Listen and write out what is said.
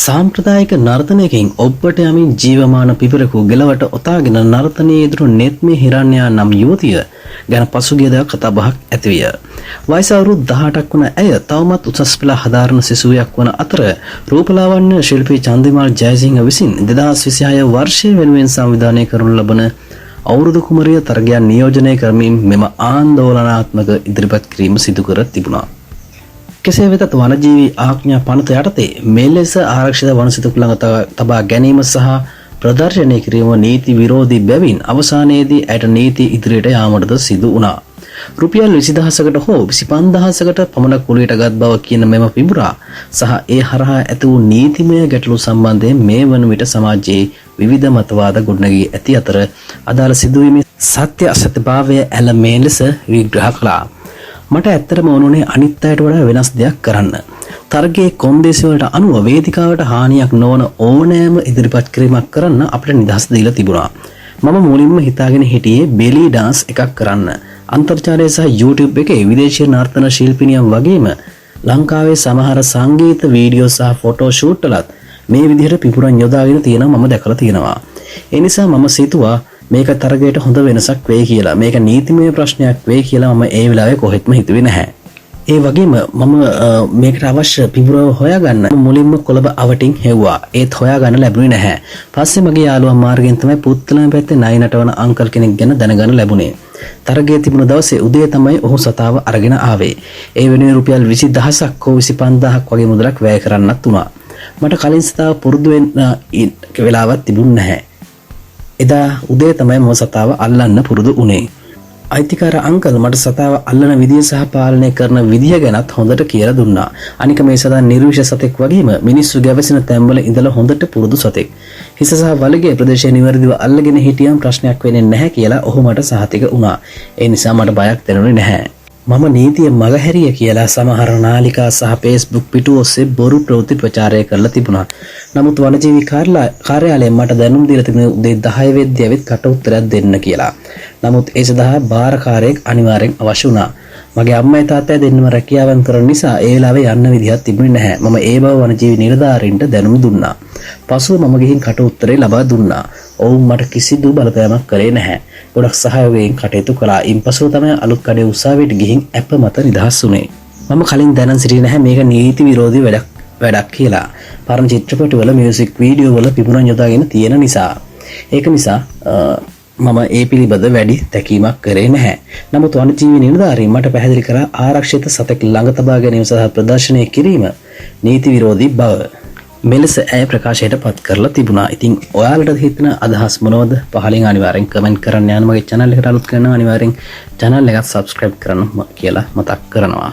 සාම්ප්‍රදායික නර්තනයකින් ඔබ්බට යමින් ජීවමාන පිපිරකු ගෙලවට ඔතාගෙන නර්තනයේ යෙදුණු නෙත්මි හිරණ්‍යා නම් යුවතිය ගැන පසුගියදා කතාබහක් ඇතිවිය. වයස අවුරුදු 18ක් වන ඇය තවමත් උසස් පෙළ හදාරන සිසුවියක් වන අතර, රූපලාවන්‍ය ශිල්පී චන්දිමාල් ජයසිංහ විසින් 2026 වර්ෂය වෙනුවෙන් සංවිධානය කරනු ලබන අවුරුදු කුමරිය තරගයක් නියෝජනය කරමින් මෙම ආන්දෝලනාත්මක ඉදිරිපත් කිරීම සිදු කර තිබුණා. කෙසේ වෙතත්, වනජීවී ආඥා පනත යටතේ මෙලෙස ආරක්ෂිත වනසතෙකු ළඟ තබා ගැනීම සහ ප්‍රදර්ශනය කිරීම නීති විරෝධී බැවින් අවසානයේදී ඇයට නීති ඉදිරියට යාමටද සිදු වුණා. රුපියල් 20,000කට හෝ 25,000කට පමණ කුලියට ගත් බව කියන මෙම පිඹුරා සහ ඒ හරහා ඇති වූ නීතිමය ගැටලු සම්බන්ධයෙන් මේ වන විට සමාජයේ විවිධ මතවාද ගොඩනැගී ඇති අතර, අදාළ සිදුවීමේ සත්‍ය අසත්‍යභාවය ඇය මේ ලෙස විග්‍රහ කළා. "මට ඇත්තටම ඕන වුණේ අනිත් අයට වඩා වෙනස් දෙයක් කරන්න. තරගයේ කොන්දේසි වලට අනුව වේදිකාවට හානියක් නොවන ඕනෑම ඉදිරිපත් කිරීමක් කරන්න අපිට නිදහස දීලා තිබුණා. මම මුලින්ම හිතාගෙන හිටියේ බෙලි ඩාන්ස් එකක් කරන්න. අන්තර්ජාලය සහ YouTube එකේ විදේශීය නර්තන ශිල්පිනියන් වගේම ලංකාවේ සමහර සංගීත වීඩියෝ සහ ෆොටෝ ෂූට් වලත් මේ විදිහට පිපුරන් යොදාගෙන තියෙනවා මම දැකලා තියෙනවා. ඒ නිසා මම සිතුවා මේක තරගයට හොඳ වෙනසක් වෙයි කියලා. මේක නීතිමය ප්‍රශ්නයක් වෙයි කියලා මම ඒ වෙලාවේ කොහෙත්ම හිතුවේ නැහැ. ඒ වගේම මම මේකට අවශ්‍ය පිඹුරව හොයාගන්න මුලින්ම කොළඹ අවටින් හෙව්වා. ඒත් හොයාගන්න ලැබුණේ නැහැ. පස්සේ මගේ යාළුවා මාර්ගයෙන් තමයි පුත්තලම පැත්තේ නයි නටවන අංකල් කෙනෙක් ගැන දැනගන්න ලැබුණේ. තරගය තිබුණ දවසේ උදේ තමයි ඔහු සතාව අරගෙන ආවේ. ඒ වෙනුවෙන් රුපියල් 20,000ක් හෝ 25,000ක් වගේ මුදලක් වැය කරන්නත් වුණා. මට කලින් සතාව පුරුදු වෙන්න වෙලාවක් තිබුණ නැහැ. එදා උදේ තමයි මම සතාව අල්ලන්න පුරුදු වුණේ. අයිතිකාර අංකල් මට සතාව අල්ලන විදිය සහ පාලනය කරන විදිය ගැනත් හොඳට කියලා දුන්නා. අනික මේ සතා නිර්විෂ සතෙක් වගේම මිනිස්සු ගැවසෙන තැන්වල ඉඳලා හොඳට පුරුදු සතෙක්. හිස සහ වලිගය ප්‍රදේශය නිවැරදිව අල්ලගෙන හිටියම ප්‍රශ්නයක් වෙන්නේ නැහැ කියලා ඔහු මට සහතික වුණා. ඒ නිසා මට බයක් දැනුනේ නැහැ. මම නීතිය මගහැරිය කියලා සමහර නාලිකා සහ ෆේස්බුක් පිටු ඔස්සේ බොරු ප්‍රවෘත්ති ප්‍රචාරය කරලා තිබුණා. නමුත් වනජීවි කාර්යාලයෙන් මට දැනුම් දීලා තිබුණේ උදේ 10 වෙද්දී ඇවිත් කට උත්තරයක් දෙන්න කියලා. නමුත් ඒ සඳහා භාරකාරයෙක් අනිවාර්යෙන් අවශ්‍ය වුණා. මගේ අම්මයි තාත්තයි දෙන්නම රැකියාවන් කරන නිසා ඒ වෙලාවේ යන්න විදිහක් තිබුණේ නැහැ. මම ඒ බව වනජීවි නිලධාරීන්ට දැනුම් දුන්නා. පසුව මම ගිහින් කට උත්තරේ ලබා දුන්නා. ඔවුන් මට කිසිදු බලපෑමක් කළේ නැහැ. ගොඩක් සහයෝගයෙන් කටයුතු කළා. ඉන්පසුව තමයි අලුත් කඩේ උසාවියට ගිහින් ඇප මත නිදහස් වුණේ. මම කලින් දැනන් සිටියේ නැහැ මේක නීති විරෝධී වැඩක් වැඩක් කියලා. පරණ චිත්‍රපටවල, මියුසික් වීඩියෝ වල පිපුරන් යොදාගෙන තියෙන නිසා. ඒක නිසා මම ඒ පිළිබඳ වැඩි තැකීමක් කරේ නැහැ. නමුත් වනජීවි නිලධාරීන් මට පැහැදිලි කරා ආරක්ෂිත සතෙක් ළඟ තබා ගැනීම සහ ප්‍රදර්ශනය කිරීම නීති විරෝධී බව." මෙලෙස ඇය ප්‍රකාශයට පත් කරලා තිබුණා. ඉතින් ඔයාලට හිතෙන අදහස් මොනවද? පහලින් අනිවාර්යෙන් කමෙන්ට් කරන්න යන්න. මගේ channel එකට අලුත් කරනවා අනිවාර්යෙන් channel එකත් subscribe කරන්න කියලා මතක් කරනවා.